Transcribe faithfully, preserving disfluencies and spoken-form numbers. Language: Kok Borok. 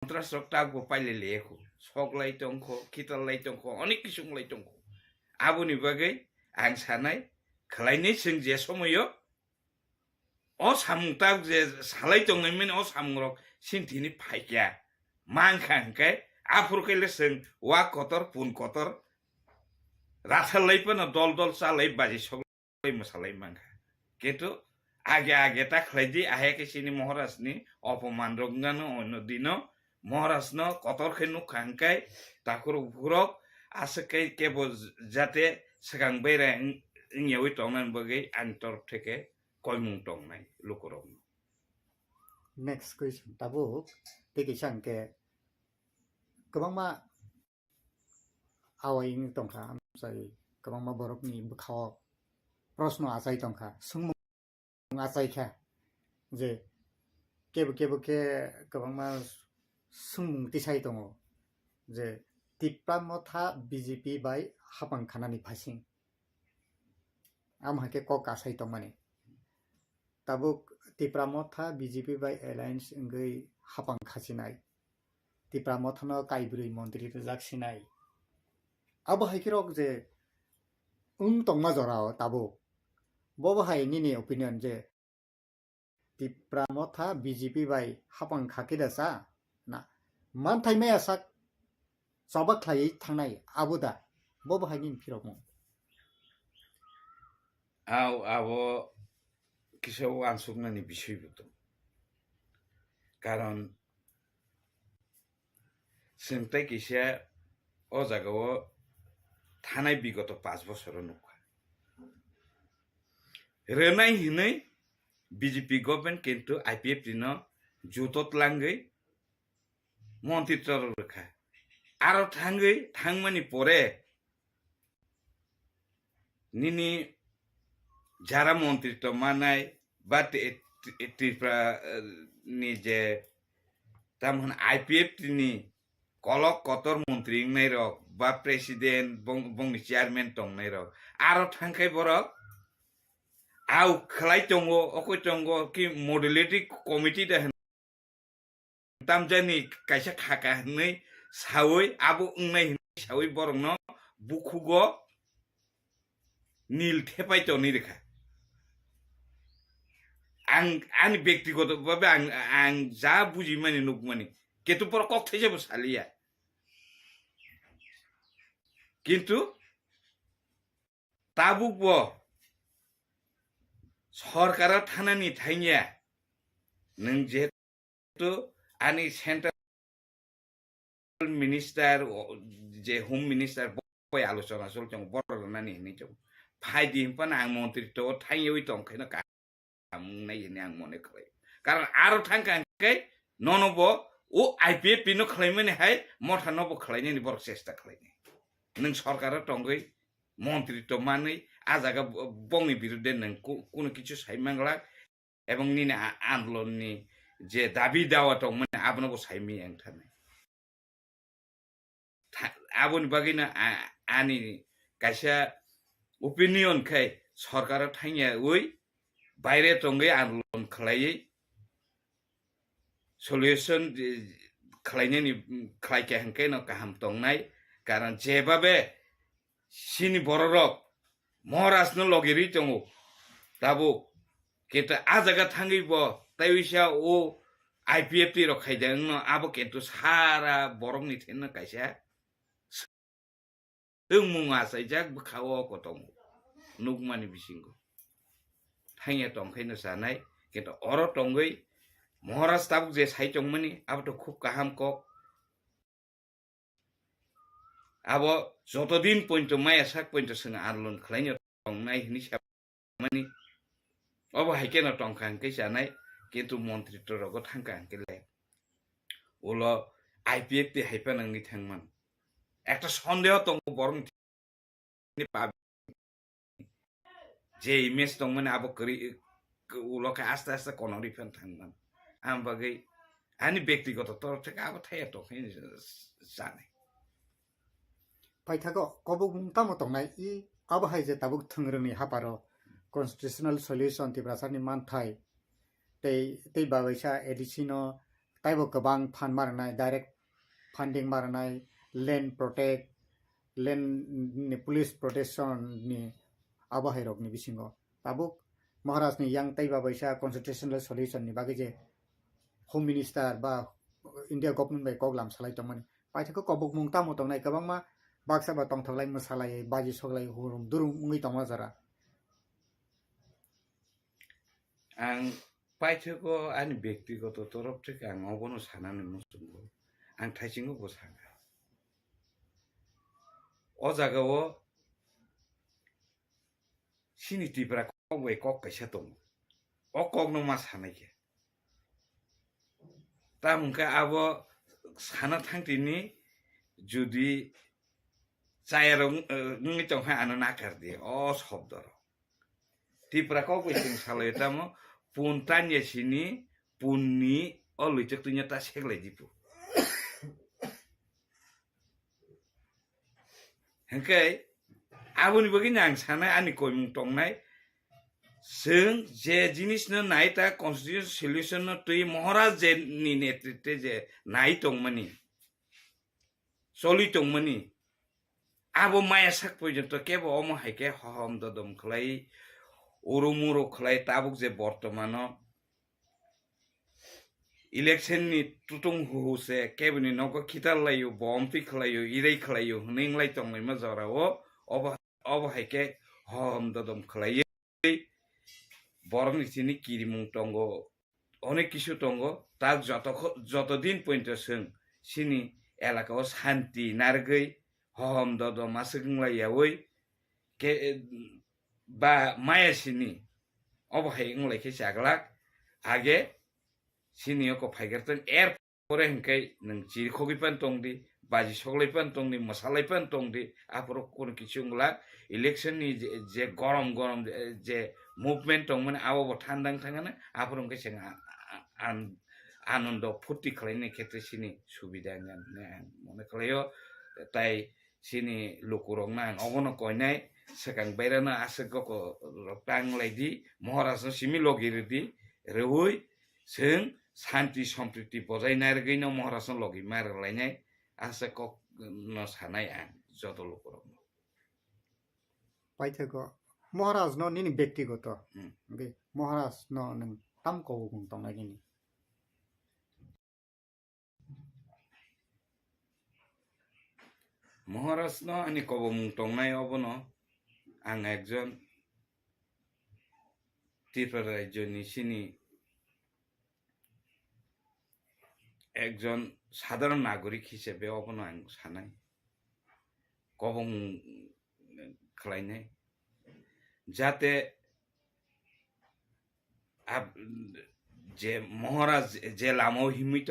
Kontras rok tak bo pailai liya kho. Sok lai tong kho, kital lai tong kho, onek kisung lai tong kho. Aboni bagwi ang sanai, khlainai chwng je somoyo o samung tak je salai tongnai mani o samung rok sini thini phaikya. Mankha hwnkhe aphuru khe le chwng wa kotor, pun kotor, rathal lai phano dol dol cha lai baji sok lai mwsalai mankha. Kintu age age ta khlai di, ahai khe chini Maharaj ni opoman rok wngano ono dino Maharaj no kotor khe nukha hwnkhe takhurok bukhurok aswk khe kebo jate swkang berai wng-, wngyawi tongnani bagwi ani torop theke koimung tongnai lukurokno. Next question, tabuk tei kisa hwnkhe kwbangma awai wngwi tongkha, amchai kwbangma borokni bwkhao proshno achai tongkha, swngmung achai kha je kebo kebo khe kwbangma swngmung tisai tongo je Tipra Motha B J P bai hapang khanani phasing. Amo hai khe kok kasai tongmani. Tabuk Tipra Motha B J P bai alliance wngwi hapang khasinai. Tipra Mothano kaibrwi montri rwjak sinai. Abo hai khe rok je wng tongma jorao tabuk. Bobo hai nini opinion je Tipra Motha B J P bai hapang kha khe da sa? Na, manthai maya sak choba khlaiwi thangnai abo da? Bobo hai nini phirokmung. Au, abo kisa uansuknani bisoi bo tong. Karon chwng tei kisa o jagao thanai bigoto panch bosoro nukha. Rwnai hinwi B J P government kintu I P F T no juto tlangwi montri torok rwkha. Aro thangwi thangmani pore nini jara montri to manai ba Tri-, Tri-, Tripura, eh, ni je tamhon I P F T ni kolok kotor montri wngnai rok ba president bong-, bongni chairman tongnai rok aro thangkhai borok au khlai tongo, okoi tongo ki modulating committee da tamjani kaisa khaka hinwi sawi abo wngnai hinwi sawi borokno bukhugo nil thepai tonwi rwkha. Ang ani bektigoto bhabe ang, ang ja bujimani nukmani ketu borok kok thaisa bo saliya. Kintu tabuk bo sorkaro thanani thangya nwng je to ani central minister, o, je home minister, boi alochona chol chong, borok rwnani hinwi chong. Phai di hinphano ang montri to thangwi tong khaino kaham wngnai hinwi ang mone khlai. Karon aro thangkha hwnkhe nono bo o I P F T no khlaimani hai motha no bo khlainani borok chesta khlainai. Nwng sorkaro tongwi montri to manwi a jaga bo-, bongni birudde nwng ku-, kunu kichu sai manglak. Ebong nini a-, andolonni je dabi dawa tongmani abono bo saimanya wngthani. Tha-, aboni bagwino a-, ani kaisa opinion khai sorkaro thangyawi baire tongwi andolon khlaiwi solution, eh, khlainani, mm, khlaikha hwnkhe no kaham tongnai. Karon jebabe chini bororok Maharajno logirwi tongo. Tabuk kintu a jaga thangwi bo tei wisa o I P F T rok khaida wngno abo kintu sara borokni thengno kaisa swngmung achaijak bwkha o kotongo nukmani bisingo. Thangya tongkhaino chanai, kintu oro tongwi Maharaj tabuk je sai tongmani abo to khub kaham kok. Abo joto din pointo maya sak pointo chwng andolon khlaino tongnai hinwi samani. Obo hai kheno tongkha hwnkhe chanai, kintu montri to rogo thangkha hwnkhe le ulo I P F T hai phano wngwi thangman. Ekta sondeho tongo borokni pab-, je image tongmani abo kwrwi, ulo khe aste aste konorwi phan thangman. Ang bagwi ani bektigoto torok theke abo thaya tongkhe hinwi sanai. Paithago kobokmung tamo tongnai i abo hai je tabuk thwngrwngni haparo constitutional solution Tiprasani manthai tei, tei babaisa A D C no taibo kwbang phan ma rwnai, direct funding ma rwnai, land protect, land ni police protection ni abo hai rok ni bisingo. Tabuk Maharaj ni yang tei ba baisa constitutional solution ni bagwi je Home Minister ba India government bai kok lam salai tongmani. Paithakgo kobokmung tamo tongnai kwbangma baksa ba tongthoklai mwsalai baji soklai hurum durum wngwi tongma jora. Ang paithakgo ani bektigoto torof theke ang obono sanani muchungo. Ang thaisingo bo saka. O jagao chini Tripura kok bai kok kaisa tongo. O kokno ma sanai khe. Tamo hwnkhe abo sana thangtini jodi chayarok wng-, wngwi tongkha ano nakar di o shobdorok. Tripura kok bai chwng salaio tamo pun tanya sini punni o luichak twino ta seklai dipu. Hwnkhe aboni bagwi ang sanai ani koimung tongnai, chwng je jinisno nai ta constitution solution no twi Maharaj je ni netritwe je nai tongmani, choli tongmani, abo maya sak porjonto kebo omo hai khe hohom dodom khlai, urumuro khlai, tabuk je bortomano election ni tutung huhu se kebini nogo khitar laio, bom twi khlaio, irei khlaio hwnwi wnglai tonglaima jorao obo, obo hai khe hohom dodom khlaiwi borokni chini kirimung tongo, onek kisu tongo, tak joto kho-, joto din pointo chwng chini elaka o shanti narwgwi hohom dodom aswk wnglai yaui ke, ba maya sini obo hai wnglai khe chaglak age sini oko phaigar tong er pore hwnkhe nwng chirikhogwi pan tongdi, baji soklai pan tongdi, mwsalai pan tongdi, aphuru kunu kichu wngla. Election ni je, je gorom gorom je, je movement tongmani abo bo thandang thangano, aphuru hwnkhe chwng a-, a-, an-, anondo phurti khlaini khetre chini subida wngya hwnwi ang mone khlaio. Tai chini lukurokno ang obono koinai, swkang bairano aswk goko rok tang lai di, Maharajno simi logi rw di, rwui chwng shanti sompriti bojai narwgwino Maharajno logi ma rwlainai, aswk kokno sanai ang joto lukurokno. Paithakgo Maharajno nini bektigoto, Hmm. Hwnkhe Maharajno nwng tam kobokmung tongnai nini? Maharajno ani kobomung tongnai obono ang ekjon Tripura rajyoni chini ekjon sadharon nagorik hisabe obono ang sanai, kobomung khlainai, jate ab-, je Maharaj je lamao himwi tong